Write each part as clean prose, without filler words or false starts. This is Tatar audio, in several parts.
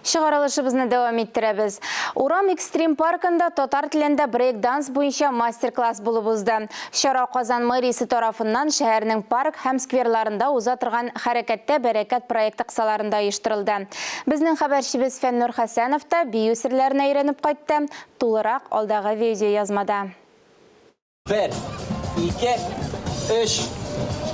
Чыгарылышыбызны дәвам иттерәбез. Урам экстрим паркында татар телендә брейк-данс буенча мастер-класс булып узды. Чара Казан мэриясе тарафыннан шәһәрнең парк һәм скверларында уза торган Хәрәкәттә бәрәкәт проекты кысаларында оештырылды. Безнең хәбәрчебез Фәннур Хәсәнов та бию серләренә өйрәнеп кайтты. Тулырак алдагы видеоязмада. Бер, ике, өч,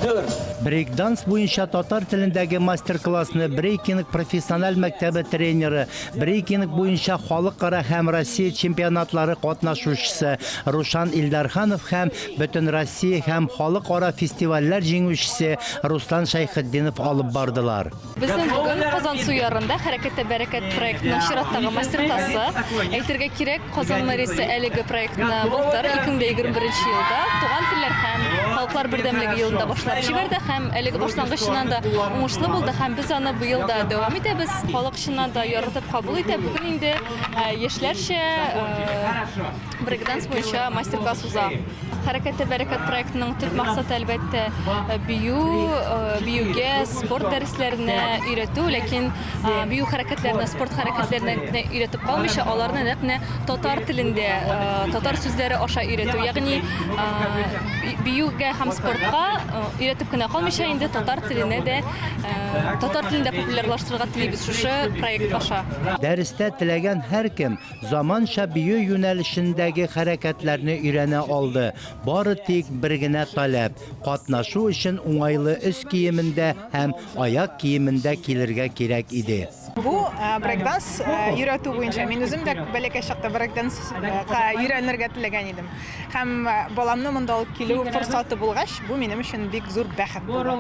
дүрт. Брейк-данс буенча татар телендәге мастер-классны брейкинг профессиональ мәктәбе тренеры, брейкинг буенча халыкара һәм Россия чемпионатлары катнашучысы Рушан Илдарханов һәм Бөтенроссия һәм халыкара фестивальләр җиңүчесе Руслан Шәйхетдинов алып бардылар. Безнең бүген Казансу ярында Хәрәкәттә бәрәкәт проектының чираттагы мастер-классы. Әйтергә кирәк, Казан мэриясе әлеге проектны былтыр, 2021 елда, Туган телләр һәм халыклар бердәмлеге елында башлап җибәрде һәм әлеге башлангыч чыннан да уңышлы булды һәм без аны быел да дәвам итәбез. Халык чыннан да яратып кабул итә. Бүген инде яшьләрчә брейк-данс буенча мастер-класс уза. Хәрәкәттә бәрәкәт проектының төп максаты, әлбәттә, бию, биюгә, спорт дәресләренә өйрәтү, ләкин бию хәрәкәтләренә, спорт хәрәкәтләренә генә өйрәтеп калмыйча, аларны нәкъ менә татар телендә, татар сүзләре аша өйрәтү. Ягъни биюгә һәм спортка өйрәтеп кенә калмыйча, инде татар теленә дә, татар телен дә популярлаштырырга телибез шушы проект аша. Дәрестә теләгән һәркем Заманча бию юнәлешендәге хәрәкәтләрне өйрәнә алды. Бары тик бер генә таләп, катнашу өчен уңайлы өс киемендә һәм аяк киемендә килергә кирәк иде. Бу брейк-данс өйрәтү буенча мин үзем дә бәләкәй чакта брейк-данска өйрәнергә теләгән идем. Һәм баламны монда алып килү форсаты булгач, бу минем өчен бик зур бәхет булды.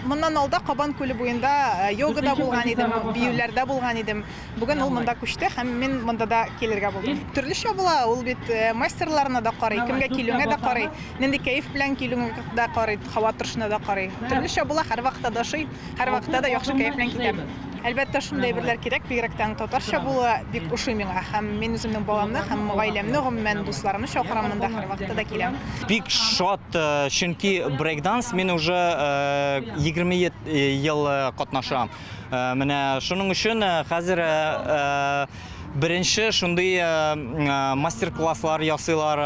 Моннан алда Кабан күле буенда йогада булган идем, биюләрдә булган идем. Бүген ул монда күчте һәм мин монда да килергә булдым. Төрлечә була, ул бит э, мастерларына да карый, кемгә килүеңә дә карый, нинди кәеф белән килүеңә дә карый, һава торышына да карый. Төрлечә була, һәрвакытта да ошый, һәрвакытта да яхшы кәеф белән китәм. Әлбәттә, шундый әйберләр кирәк, бигрәк тә татарча булуы бик ошый миңа. Һәм мин үземнең баламны һәм гаиләмне, гомумән, дусларымны чакырам монда, һәрвакытта да киләм. Бик шат, э, чөнки брейкданс мин уже 20 э, ел катнашам. Э, менә шуның өчен э, хәзер э, беренче шундый мастер-класслар ясыйлар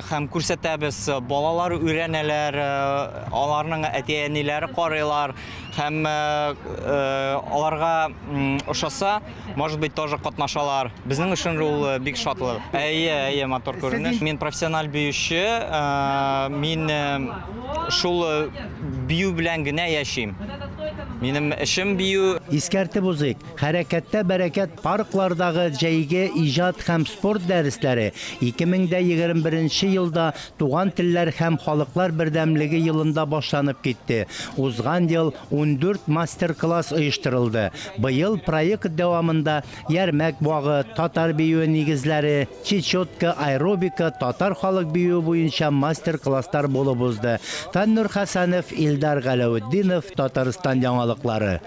һәм күрсәтәбез. Балалар өйрәнәләр, аларның әти-әниләре карыйлар һәм аларга ошаса, может быть, тоже катнашалар. Безнең өчен ул бик шатлы. Әйе, әйе, матур күренеш. Мин профессиональ биюче, мин шул бию белән генә яшим. Минем эшем бию. Искәртеп узыйк, Хәрәкәттә бәрәкәт парклардагы җәйге иҗат һәм спорт дәресләре 2021 елда Туган телләр һәм халыклар бердәмлеге елында башланып китте. Узган ел 14 мастер-класс оештырылды. Быел проект дәвамында Ярмәк багы, татар биюе нигезләре, Чечетка, аэробика, татар халык биюе буенча мастер-класслар булып узды. Фәннур Хәсәнов, Илдар Галәветдинов, Татарстан яңалыклары.